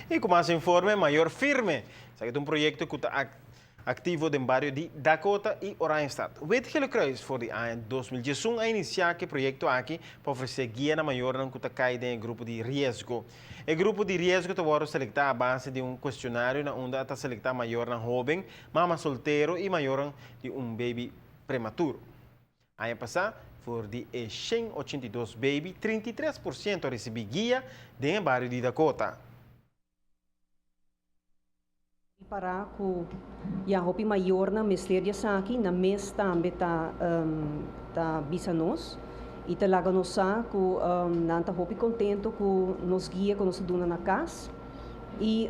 Y cu mas informe, Mayor Firme. Esaki ta un proyecto cu ta activo den bario di Dakota y Oranjestad. Wit Gele Kruis for di aña 2011 a inicia e proyecto aki pa ofrece guia na mayornan cu ta cay den grupo di riesgo. E grupo di riesgo ta wordo selecta a base di un cuestionario na unda ta selecta mayornan hoben, mama soltero y mayornan di un baby prematuro. Aña pasa, for di e 182 baby, 33% a ricibi guia den bario di Dakota. Para ku ya hopi mayornan mester di esaki nan mes tambe ta ta bisa nos y ta laga nos sa ku nan ta hopi contento ku nos guia ku nos ta duna na cas y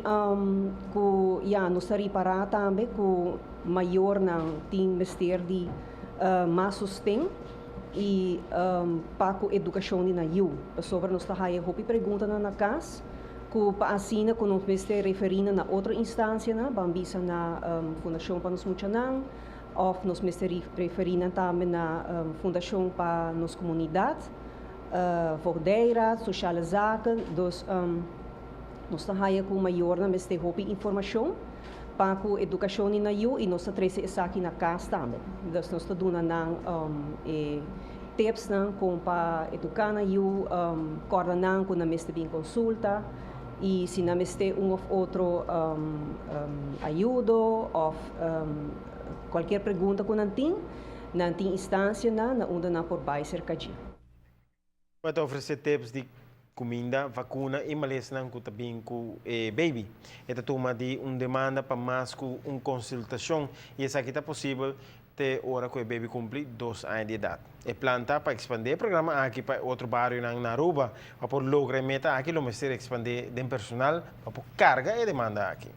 ku ya nos ta ripara tambe ku mayornan tin mester di mas sosten y pa ku educacion di nan yu pasobra nos ta haya hopi preguntanan na cas ku pa asina ku nos mester referí nan na otro instansianan, ban bisa na Fundashon pa Nos Muchanan òf nos mester referí nan tambe na Fundashon pa Nos Komunidat, Voogdijraad, Sociale Zaken. Dus nos ta haya ku mayornan mester hopi informashon pa ku edukashon di nan yu i nos ta trese esaki na kas tambe. Dus nos ta duna nan e Tipsnan kon pa eduká nan yu, kòrda nan ku nan mester bin konsulta i si nan mester un òf otro ayudo òf kualkier pregunta ku nan tin, nan tin instansianan na unda nan por bai serka dje. Bo ta ofresé tips di kuminda, vakuna i malesnan ku ta bin ku e baby. E ta tuma di un demanda pa mas ku un konsultashon i esaki ta posibel te ora ku e baby kumpli 2 aña di edat. E plan ta pa ekspandé e programa aki pa otro barionan na Aruba. Pa por logra e meta aki lo mester ekspandé den personal pa por karga e demanda aki.